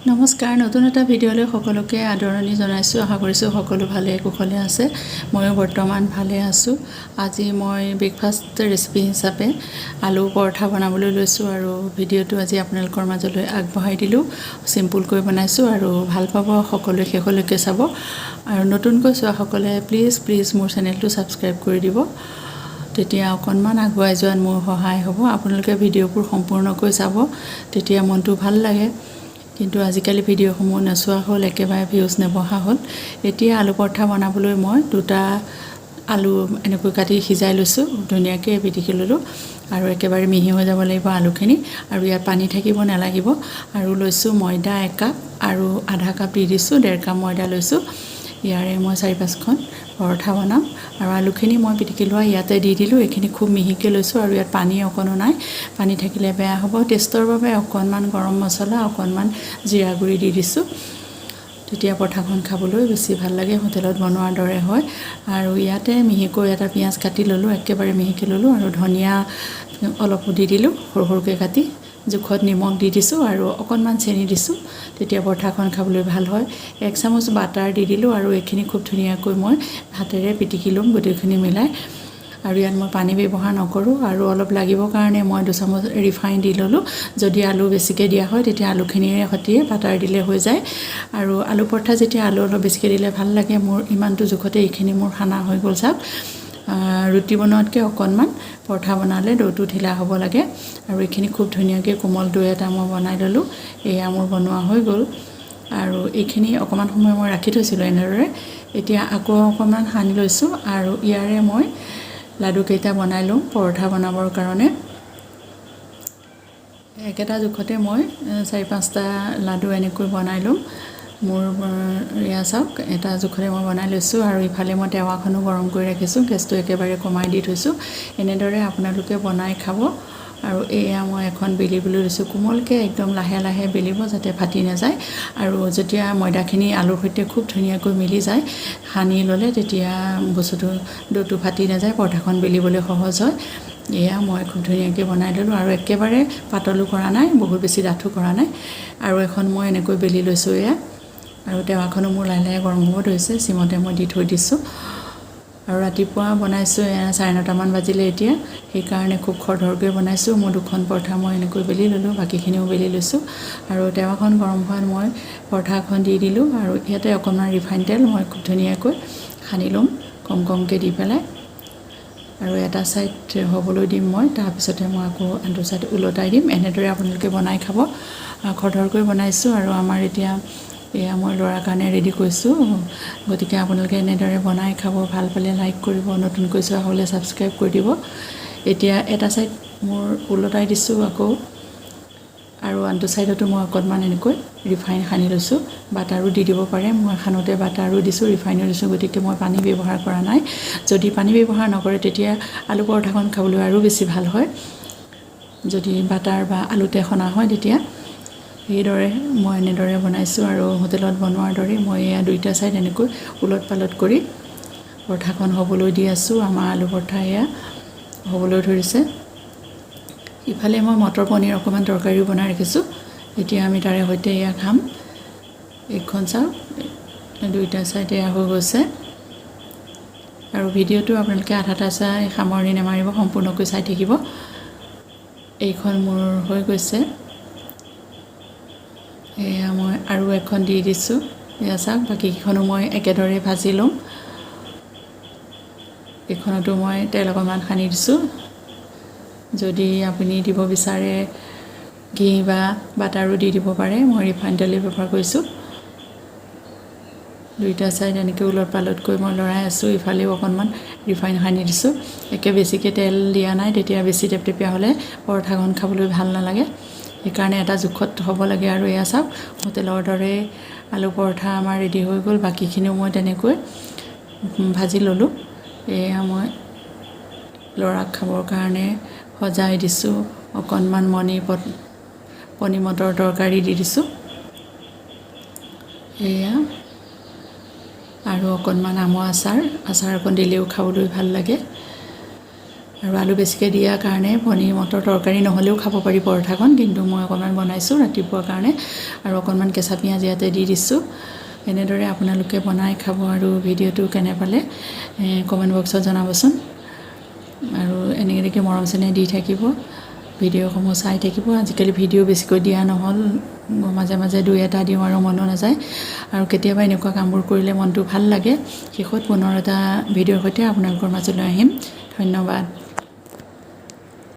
নমস্কাৰ, নতুন এটা ভিডিঅ'লৈ সকলোকে আদৰণি জনাইছোঁ। আশা কৰিছোঁ সকলো ভালে কুশলে আছে। ময়ো বৰ্তমান ভালে আছোঁ। আজি মই ব্ৰেকফাষ্ট ৰেচিপি হিচাপে আলু পৰঠা বনাবলৈ লৈছোঁ আৰু ভিডিঅ'টো আজি আপোনালোকৰ মাজলৈ আগবঢ়াই দিলোঁ। চিম্পুলকৈ বনাইছোঁ আৰু ভাল পাব সকলোৱে, শেষলৈকে চাব। আৰু নতুনকৈ চোৱাসকলে প্লিজ প্লিজ মোৰ চেনেলটো ছাবস্ক্ৰাইব কৰি দিব, তেতিয়া অকণমান আগুৱাই যোৱাত মোৰ সহায় হ'ব। আপোনালোকে ভিডিঅ'বোৰ সম্পূৰ্ণকৈ চাব, তেতিয়া মনটো ভাল লাগে। কিন্তু আজিকালি ভিডিঅ'সমূহ নোচোৱা হ'ল, একেবাৰে ভিউজ নবঢ়া হ'ল। এতিয়া আলু পৰঠা বনাবলৈ মই দুটা আলু এনেকৈ কাটি সিজাই লৈছোঁ, ধুনীয়াকৈ পিটিকি ল'লোঁ আৰু একেবাৰে মিহি হৈ যাব লাগিব আলুখিনি আৰু ইয়াত পানী থাকিব নালাগিব। আৰু লৈছোঁ ময়দা একাপ আৰু আধা কাপ দি দিছোঁ, 1.5 কাপ ময়দা লৈছোঁ। ইয়াৰে মই চাৰি পাঁচখন পৰঠা বনাম। আৰু আলুখিনি মই পিটিকি লোৱা ইয়াতে দি দিলোঁ। এইখিনি খুব মিহিকৈ লৈছোঁ আৰু ইয়াত পানী অকণো নাই, পানী থাকিলে বেয়া হ'ব। টেষ্টৰ বাবে অকণমান গৰম মছলা, অকণমান জিৰা গুড়ি দি দিছোঁ, তেতিয়া পৰঠাখন খাবলৈ বেছি ভাল লাগে, হোটেলত বনোৱাৰ দৰে হয়। আৰু ইয়াতে মিহিকৈ এটা পিঁয়াজ কাটি ল'লোঁ, একেবাৰে মিহিকৈ ল'লোঁ আৰু ধনিয়া অলপো দি দিলোঁ সৰু সৰুকৈ কাটি। জোখত নিমখ দি দিছোঁ আৰু অকণমান চেনি দিছোঁ, তেতিয়া পৰঠাখন খাবলৈ ভাল হয়। 1 চামুচ বাটাৰ দি দিলোঁ আৰু এইখিনি খুব ধুনীয়াকৈ মই হাতেৰে পিটিকি ল'ম গোটেইখিনি মিলাই। আৰু ইয়াত মই পানী ব্যৱহাৰ নকৰোঁ। আৰু অলপ লাগিবৰ কাৰণে মই 2 চামুচ ৰিফাইন দি ল'লোঁ। যদি আলু বেছিকৈ দিয়া হয়, তেতিয়া আলুখিনিৰে সৈতে বাটাৰ দিলে হৈ যায়। আৰু আলু পৰঠা যেতিয়া আলু অলপ বেছিকৈ দিলে ভাল লাগে। মোৰ ইমানটো জোখতে এইখিনি মোৰ সানা হৈ গ'ল। চাওক, ৰুটি বনোৱাতকৈ অকণমান পৰঠা বনালে দৌটো ঢিলা হ'ব লাগে। আৰু এইখিনি খুব ধুনীয়াকৈ কোমল দৈ এটা মই বনাই ল'লোঁ। এয়া মোৰ বনোৱা হৈ গ'ল আৰু এইখিনি অকণমান সময় মই ৰাখি থৈছিলোঁ এনেদৰে। এতিয়া আকৌ অকণমান সানি লৈছোঁ আৰু ইয়াৰে মই লাডুকেইটা বনাই ল'ম পৰঠা বনাবৰ কাৰণে। একেটা জোখতে মই চাৰি পাঁচটা লাডু এনেকৈ বনাই ল'ম। মোৰ এয়া চাওক, এটা জোখতে মই বনাই লৈছোঁ। আৰু ইফালে মই টেৱাখনো গৰম কৰি ৰাখিছোঁ, গেছটো একেবাৰে কমাই দি থৈছোঁ। এনেদৰে আপোনালোকে বনাই খাব। আৰু এয়া মই এখন বেলিবলৈ লৈছোঁ। কোমলকৈ একদম লাহে লাহে বেলিব, যাতে ফাটি নাযায়। আৰু যেতিয়া ময়দাখিনি আলুৰ সৈতে খুব ধুনীয়াকৈ মিলি যায় সানি ল'লে, তেতিয়া বস্তুটো দৌটো ফাটি নাযায়, পৰঠাখন বেলিবলৈ সহজ হয়। এয়া মই খুব ধুনীয়াকৈ বনাই ল'লোঁ আৰু একেবাৰে পাতলো কৰা নাই, বহুত বেছি ডাঠো কৰা নাই। আৰু এখন মই এনেকৈ বেলি লৈছোঁ এয়া। আৰু টেৱাখনো মোৰ লাহে লাহে গৰম হ'ব ধৰিছে, চিমতে মই দি থৈ দিছোঁ। আৰু ৰাতিপুৱা বনাইছোঁ, এয়া 9:30মান বাজিলে এতিয়া, সেইকাৰণে খুব খৰধৰকৈ বনাইছোঁ। মোৰ দুখন পৰঠা মই এনেকৈ বেলি ল'লোঁ, বাকীখিনিও বেলি লৈছোঁ। আৰু টেৱাখন গৰম হোৱাত মই পৰঠাখন দি দিলোঁ। আৰু ইয়াতে অকণমান ৰিফাইন তেল মই খুব ধুনীয়াকৈ সানি ল'ম, কম কমকৈ দি পেলাই। আৰু এটা ছাইড হ'বলৈ দিম মই, তাৰপিছতে মই আকৌ আনটো ছাইড ওলটাই দিম। এনেদৰে আপোনালোকে বনাই খাব। খৰধৰকৈ বনাইছোঁ আৰু আমাৰ এতিয়া এয়া মই ল'ৰাৰ কাৰণে ৰেডি কৰিছোঁ। গতিকে আপোনালোকে এনেদৰে বনাই খাব। ভাল পালে লাইক কৰিব, নতুনকৈ চোৱা হ'লে ছাবস্ক্ৰাইব কৰি দিব। এতিয়া এটা ছাইড মোৰ ওলটাই দিছোঁ আকৌ। আৰু আনটো ছাইডতো মই অকণমান এনেকৈ ৰিফাইন সানি লৈছোঁ। বাটাৰো দি দিব পাৰে। মই সানোতে বাটাৰো দিছোঁ, ৰিফাইনো দিছোঁ, গতিকে মই পানী ব্যৱহাৰ কৰা নাই। যদি পানী ব্যৱহাৰ নকৰে, তেতিয়া আলু পৰঠাখন খাবলৈ আৰু বেছি ভাল হয়, যদি বাটাৰ বা আলুতে সনা হয় তেতিয়া। সেইদৰে মই এনেদৰে বনাইছোঁ আৰু হোটেলত বনোৱাৰ দৰে মই এয়া দুইটা ছাইড এনেকৈ ওলট পালট কৰি পৰঠাখন হ'বলৈ দি আছোঁ। আমাৰ আলু পৰঠা এয়া হ'বলৈ ধৰিছে। ইফালে মই মটৰ পনীৰ অকণমান তৰকাৰীও বনাই ৰাখিছোঁ। এতিয়া আমি তাৰে সৈতে এয়া খাম। এইখন চাওক, দুইটা ছাইড এয়া হৈ গৈছে। আৰু ভিডিঅ'টো আপোনালোকে আধাতে চাই সামৰণি নামাৰিব, সম্পূৰ্ণকৈ চাই থাকিব। এইখন মোৰ হৈ গৈছে। এয়া মই আৰু এখন দি দিছোঁ। এয়া চাওক, বাকীকেইখনো মই একেদৰে ভাজি ল'ম। এইখনতো মই তেল অকণমান সানি দিছোঁ। যদি আপুনি দিব বিচাৰে, ঘি বা বাটাৰো দি দিব পাৰে। মই ৰিফাইন তেলেই ব্যৱহাৰ কৰিছোঁ। দুইটা ছাইড এনেকৈ ওলট পালটকৈ মই লৰাই আছোঁ। ইফালেও অকণমান ৰিফাইন সানি দিছোঁ। একে বেছিকৈ তেল দিয়া নাই, তেতিয়া বেছি টেপটেপীয়া হ'লে পৰঠাখন খাবলৈ ভাল নালাগে। সেইকাৰণে এটা জোখত হ'ব লাগে। আৰু এয়া চাওক, হোটেলৰ দৰে আলু পৰঠা আমাৰ ৰেডি হৈ গ'ল। বাকীখিনিও মই তেনেকৈ ভাজি ল'লোঁ। এয়া মই ল'ৰাক খাবৰ কাৰণে সজাই দিছোঁ। অকণমান পনীৰ মটৰ তৰকাৰী দি দিছোঁ এয়া। আৰু অকণমান আমৰ আচাৰ, আচাৰ অকণ দিলেও খাবলৈ ভাল লাগে। আৰু আলু বেছিকৈ দিয়াৰ কাৰণে পনীৰ মটৰ তৰকাৰী নহ'লেও খাব পাৰি পৰঠাখন, কিন্তু মই অকণমান বনাইছোঁ ৰাতিপুৱাৰ কাৰণে। আৰু অকণমান কেঁচা পিঁয়াজ ইয়াতে দি দিছোঁ। এনেদৰে আপোনালোকে বনাই খাব আৰু ভিডিঅ'টো কেনে পালে কমেণ্ট বক্সত জনাবচোন। আৰু এনেকৈ মৰম চেনেহ দি থাকিব, ভিডিঅ'সমূহ চাই থাকিব। আজিকালি ভিডিঅ' বেছিকৈ দিয়া নহ'ল, মাজে মাজে দুই এটা দিওঁ আৰু মনো নাযায়। আৰু কেতিয়াবা এনেকুৱা কামবোৰ কৰিলে মনটো ভাল লাগে। শেষত পুনৰ এটা ভিডিঅ'ৰ সৈতে আপোনালোকৰ মাজলৈ আহিম। ধন্যবাদ।